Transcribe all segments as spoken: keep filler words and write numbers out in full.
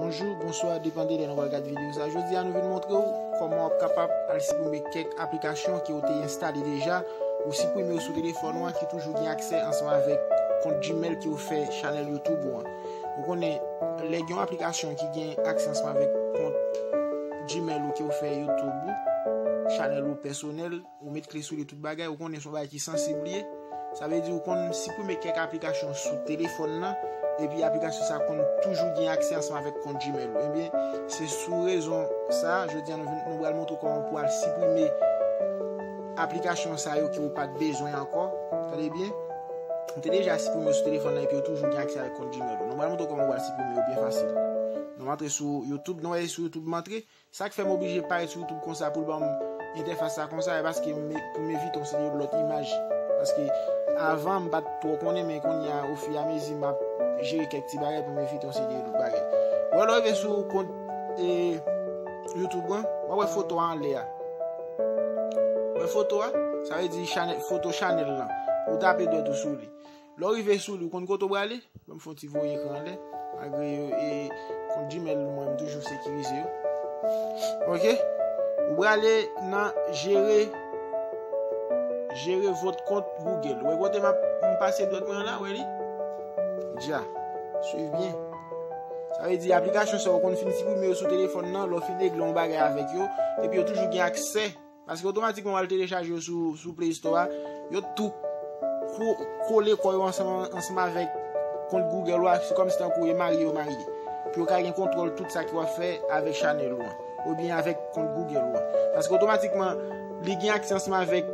Bonjou, bonswa, depann de lè nou pral gade videyo sa. Jodi a nou vin montre w kòman w ap kapab al siprime kèk aplikasyon ke w te enstale deja, ou siprime yo sou telefòn ou an ki toujou gen aksè ansanm avèk kont Gmail ke w fè chanèl YouTube ou an. Ou konnen, lè gen yon aplikasyon ki gen aksè ansanm avèk kont Gmail ou ke w fè YouTube ou, chanèl ou pèsonèl, ou met kle sou li tout bagay, ou konnen se yon bagay ki sansib li ye. Sa vle di ou konn siprime kèk aplikasyon sou telefòn nan, epi aplikasyon sa konn toujou gen aksè ansanm avèk kont Gmail ou. Ebyen, se sou rezon sa, jodi a nou vin, nou pral montre w kòman pou al siprime aplikasyon sa yo ke ou pa t bezwen ankò. Tande byen. Ou te deja siprime yo sou telefòn nan epi yo toujou gen aksè avèk kont Gmail ou. Nou pral montre w kòman pou al siprime yo byen fasil. Nou antre sou YouTube, nou wè sou YouTube m antre. Sa k fè m oblije parèt sou YouTube konsa pou l ban m entèfas sa konsa, e paske m, pou m evite yon seri de lòt imaj. Paske avan, m pa t twò konnen, men kounye a, ofiramezi, m ap jere kèk ti bagay pou m evite yon seri de lòt bagay. Wè, lè w rive sou kont, e, YouTube an, w ap wè foto a anlè a. Wè foto a? Sa vle di chanèl, foto chanèl lan. Ou tape dwèt ou sou li. Lè w rive sou li, ou konn kote w prale? Ban m fè yon ti voye ekran anlè. Malgre yo, e, kont Gmail mwen, m toujou sekirize yo. Ok? Ou prale nan jere, jere vòt kont Google. Ou wè kote m ap, m pase dwèt mwen an la, wè li? Dja. Swiv byen. Sa vle di aplikasyon sa yo konn fin siprime yo sou telefòn nan, lè w fin regle yon bagay avèk yo, epi yo toujou gen aksè. Paske otomatikman w al telechaje yo sou, sou Play Store a, yo tou ko-, kole kò yo ansanm, ansanm avèk kont Google ou a, se kòmsi tankou e marye yo marye. Pou yo ka gen kontwòl tout sa ke w ap fè avèk chanèl ou an, oubyen avèk kont Google ou an. Paske otomatikman, li gen aksè ansanm avèk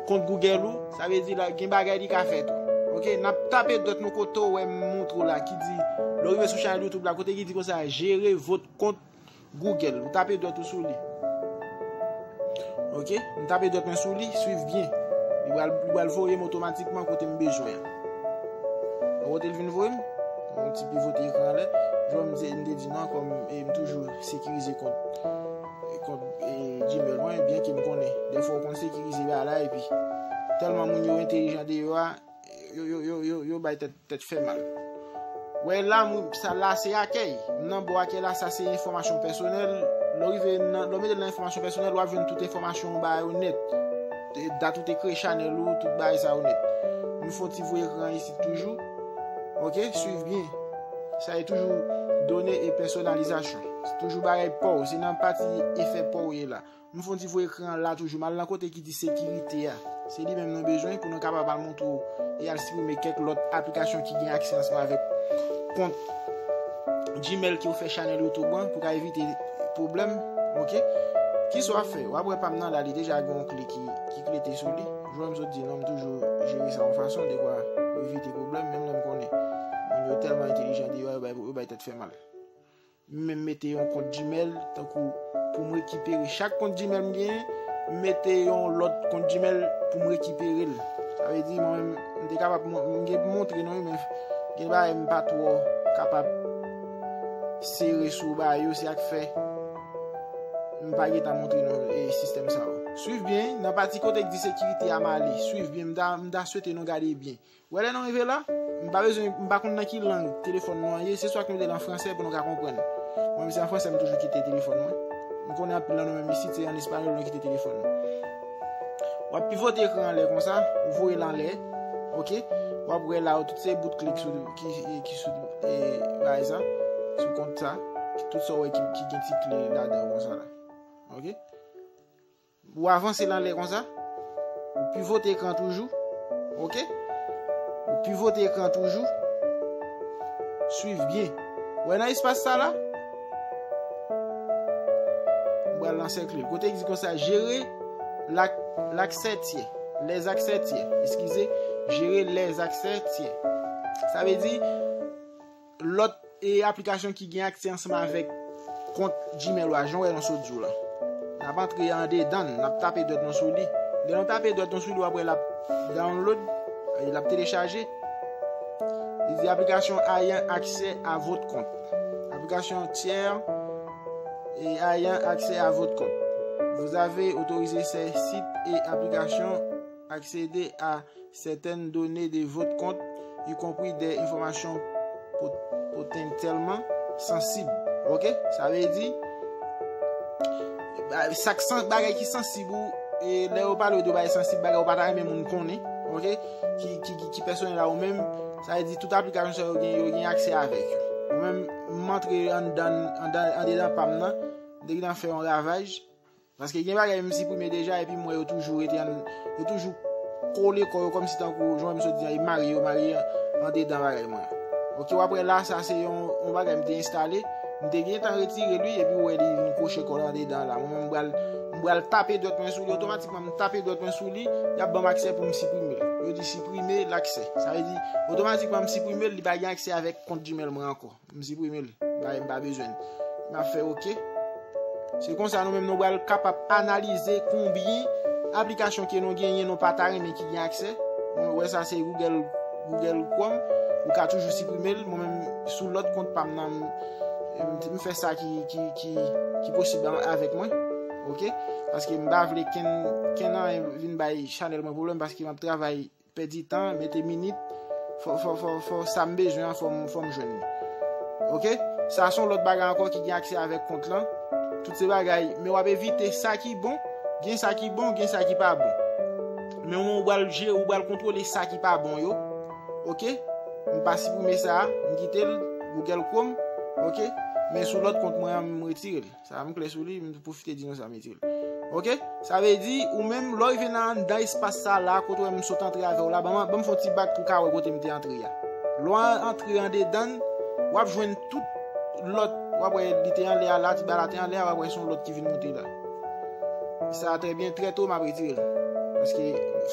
kont Google ou, sa vle di la, gen bagay li ka fè tou. Ok, n ap tape dwèt nou kote w wè m montre w la, ki di, lè w rive sou chanèl YouTube la, kote ki di konsa, jere vòt kont Google, ou tape dwèt ou sou li. Ok, m tape dwèt mwen sou li, swiv byen. Li pral, li pral voye m otomatikman kote m bezwen an. Ou kote l vin voye m? Yon ti pivote ekran anlè. Jan m te, m te di non, kòm, e, m toujou sekirize kont, e, kont, e, Gmail mwen, byen ke m konnen. Dèfwa ou konn sekirize bagay la, epi tèlman moun yo entèlijan deyò a, yo, yo, yo, yo, yo bay tèt, tèt fè mal. Wè la, moun, sa la se akèy. Nan bò akèy la, sa se enfòmasyon pèsonèl. Lè w rive nan, lè w mete l nan enfòmasyon pèsonèl, w ap jwenn tout enfòmasyon ou ba yo nèt. E dat ou te kreye chanèl ou, tout bagay sa yo nèt. M fè yon ti voye ekran isit toujou. Ok, swiv byen. Sa e toujou done e pèsonalizasyon. Se toujou bagay pa w, se nan pati efè pa w ye la. M fè yon ti voye ekran an la toujou. M al nan kote ki di sekirite a. Se li menm nou bezwen pou nou kapab al montre w e al siprime kèk lòt aplikasyon ki gen aksè ansanm avèk kont Gmail ke w fè chanèl YouTube an pou ka evite pwoblèm. Ok? Kisa w ap fè? W ap wè pa m nan la, li deja gen yon kle ki, ki klete sou li. Jan m sot di non, m toujou jere sa yon fason, dekwa pou evite pwoblèm, menm lè m konnen moun yo tèlman entèlijan deyò, yo bay, yo bay tèt fè mal. M menm mete yon kont Gmail, tankou pou m rekipere chak kont Gmail m genyen, m mete yon lòt kont Gmail pou m rekipere l. Sa vle di, mwen menm, m te kapab, mon-, m gen pou montre nou, men gen bagay m pa twò kapab sere sou bagay yo, se sa k fè m pa gentan montre nou, e, sistèm sa yo. Swiv byen, nan pati kote k di sekirite a m ale, swiv byen, m ta, m ta swete nou gade byen. Wè lè nou rive la, m pa bezwen, m pa konn nan ki lang telefòn nou an ye, se swa k nou mete l an fransè pou nou ka konprann. Mwen menm se an fransè m toujou kite telefòn mwen. M konnen anpil nan nou menm isit se an espanyòl nou kite telefòn nou. W ap pivote ekran anlè konsa, ou voye l anlè, ok? W ap wè la yo tout se bout kle ki sou, ki, ki sou, e, bagay sa, sou kont sa, tout sa w wè ki, ki gen ti kle ladan konsa la. Ok? Ou avanse l anlè konsa. Ou pivote ekran toujou. Ok? Ou pivote ekran toujou. Swiv byen. Ou wè nan espas sa la? M pral ansèkle l. Kote ki di konsa, jere lak-, laksè tyè. Les accès tiers. Eskize, jere les accès tiers. Sa vle di, lòt e aplikasyon ki gen aksè ansanm avèk kont Gmail ou a, jan w wè nou sot di w la. N ap antre andedan l, n ap tape dwèt nou sou li. Lè nou tape dwèt nou sou li, w ap wè l ap download, e l ap telechaje. Li di application ayant accès à votre compte. Application tiers et ayant accès à votre compte. Vous avez autorisé ces sites et applications accéder à certaines données de votre compte, y compris des informations pot-, potentiellement sensibles. Ok? Sa vle di, ba- sak san- bagay ki sansib ou, e, lè yo pale de bagay sansib, bagay ou pa ta renmen moun konnen, ok? Ki, ki, ki, ki pèsonèl a ou menm, sa vle di tout aplikasyon sa yo gen, yo gen aksè avèk yo. Mwen menm, m antre anndan, anndan, andedan pa m nan, m te gentan fè yon ravaj. Paske gen bagay m siprime deja, epi m wè yo toujou rete ann, yo toujou kole kò yo kòmsi tankou, jan m sot di an, yo marye, yo marye andedan bagay mwen an. Ok, w ap wè la, sa se yon, yon bagay m te enstale, m te gentan retire li, epi w wè li vin kwoche kò l andedan la. Mwen menm, m pral, m pral tape dwèt mwen sou li, otomatikman m tape dwèt mwen sou li, y ap ban m aksè pou m siprime l. Yo di siprime laksè. Sa vle di, otomatikman m siprime l, li pa gen aksè avèk kont Gmail mwen ankò. M siprime l. M pa, m pa bezwen l. M ap fè ok. Se konsa nou menm nou pral kapab analize konbyen aplikasyon ke nou genyen nou pa ta renmen ki gen aksè. Mwen wè sa se Google, Google Chrome. Ou ka toujou siprime l. Mwen menm sou lòt kont pa m nan, m, m fè sa ki, ki, ki, ki posib avèk mwen. Ok? Paske m pa vle kenn, kenn anyen vin bay chanèl mwen pwoblèm paske m ap travay pèdi tan, mete minit, fò, fò, fò, fò sa m bezwen an, fò m, fò m jwenn li. Ok? Sa se yon lòt bagay ankò ki gen aksè avèk kont lan. Tout se bagay, men w ap evite sa ki bon, gen sa ki bon, gen sa ki pa bon. Men ou pral jere, ou pral kontwole sa ki pa bon yo. Ok? M pa siprime sa, m kite l, Google Chrome. Ok? Men sou lòt kont mwen an, m retire l. Sa m klè sou li, m pwofite di nou sa, m retire l. Ok? Sa vle di, ou menm, lè w rive nan anndan espas sa la, kote w wè m sot antre avè w la, ban m, ban m fè yon ti bak pou w ka wè kote m te antre a. Lè w antre andedan l, w ap jwenn tout lòt, w ap wè li te anlè a la, ti ba la te anlè a, w ap wè se yon lòt ki vin moute la. Sa trè byen, trè to, m ap retire l. Paske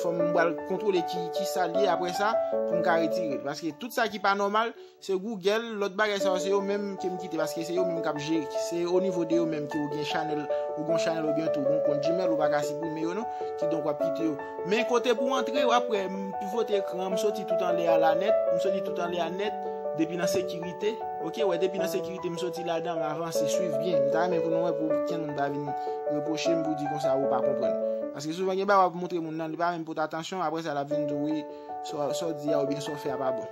fò m pral kontwole ki, ki sa l ye apre sa, pou m ka retire l. Paske tout sa ki pa nòmal, se Google, lòt bagay sa yo, se yo menm ke m kite, paske se yo menm k ap jere. Se o nivo de yo menm ke ou gen chanèl, ou gen chanèl oubyen tou, ou gen kont Gmail, ou pa ka siprime yo non. Kidonk, w ap kite yo. Men kote pou w antre, w ap wè, m pivote ekran an, m soti tout anlè a la nèt, m soti tout anlè a nèt, depi nan sekirite, ok, wè, depi nan sekirite, m soti ladan, m avanse, swiv byen. M ta renmen pou nou wè, pou kenn moun pa vin repwoche m, pou di konsa, ou pa konprann. Paske souvan, gen bagay w ap montre moun nan, li pa menm pote atansyon, apre sa, l ap vin di w, wi, sa w, sa w di a oubyen sa w fè a pa bon.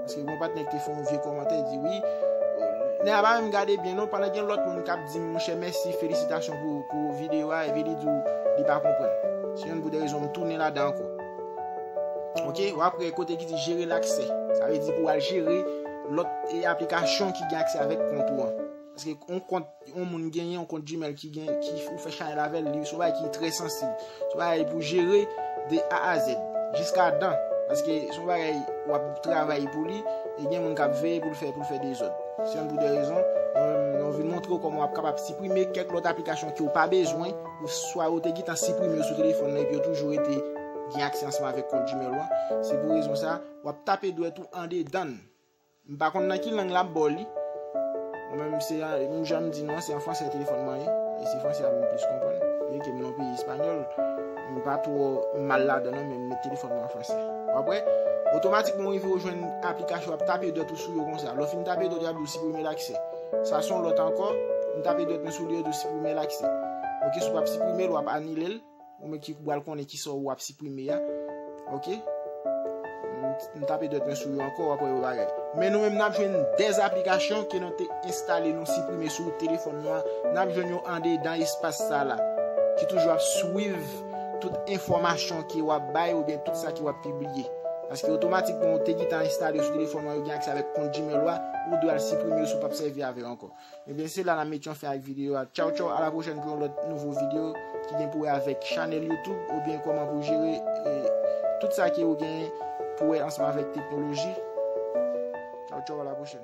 Paske yon patnè ki te fè yon vye kòmantè di wi, nèg la pa menm gade byen non, pandan gen lòt moun k ap di m, monchè, mèsi, felisitasyon pou, pou videyo a, epi li di w li pa konprann. Se youn pou de rezon m tounen ladan ankò. Ok, w ap wè kote ki di jere laksè. Sa vle di pou w al jere lòt, e, aplikasyon ki gen aksè avèk kont ou an. Paske yon kont yon moun genyen yon kont Gmail ki gen, ki ou fè chanèl avè l, li se yon bagay ki trè sansib. Se yon bagay pou jere de A a Z, jiska dan. Paske se yon bagay w ap travay pou li, e gen moun k ap veye pou l fè, pou l fè dezòd. Se youn pou de rezon, nou, nou vin montre w kòman w ap kapab siprime kèk lòt aplikasyon ke w pa bezwen, ou swa ou te gentan siprime yo sou telefòn nan, epi yo toujou rete gen aksè ansanm avèk kont Gmail ou an. Se pou rezon sa, w ap tape dwèt ou andedan l. M pa konn nan ki lang l ap ba w li. Mwen menm, se, m jan m di nou an, se an fransè telefòn mwen ye. E se fransè a m plis konprann. Byenke m nan yon peyi espanyòl, m pa twò mal ladan non, men m met telefòn mwen an fransè. W ap wè, otomatikman w rive w jwenn aplikasyon, w ap tape dwèt ou sou yo konsa. Lè w fin tape dwèt ou, y ap di w siprime laksè. Sa se yon lòt ankò, m tape dwèt mwen sou li, yo di w siprime laksè. Ok, si w p ap siprime l, w ap anile l. Ou menm ki pral konnen kisa w ap siprime a. Ok? M, m tape dwèt mwen sou yo ankò, w ap wè yo bagay. Men nou menm, n ap jwenn dèz aplikasyon ke nou te enstale, nou siprime sou telefòn nou an. N ap jwenn yo andedan espas sa la, ki toujou ap swiv tout enfòmasyon ke w ap bay oubyen tout sa ke w ap pibliye. Paske otomatikman, ou te gentan enstale yo sou telefòn ou an, yo gen aksè avèk kont Gmail ou a, ou dwe al siprime yo si w p ap sèvi avè yo ankò. Ebyen, se la n ap met yon fen ak videyo a. Tchaw, tchaw, a la pwochèn pou yon lòt nouvo videyo ki gen pou wè avèk chanèl YouTube oubyen kòman pou jere, e, tout sa ke ou gen pou wè ansanm avèk teknoloji. Tchaw, tchaw, a la pwochèn.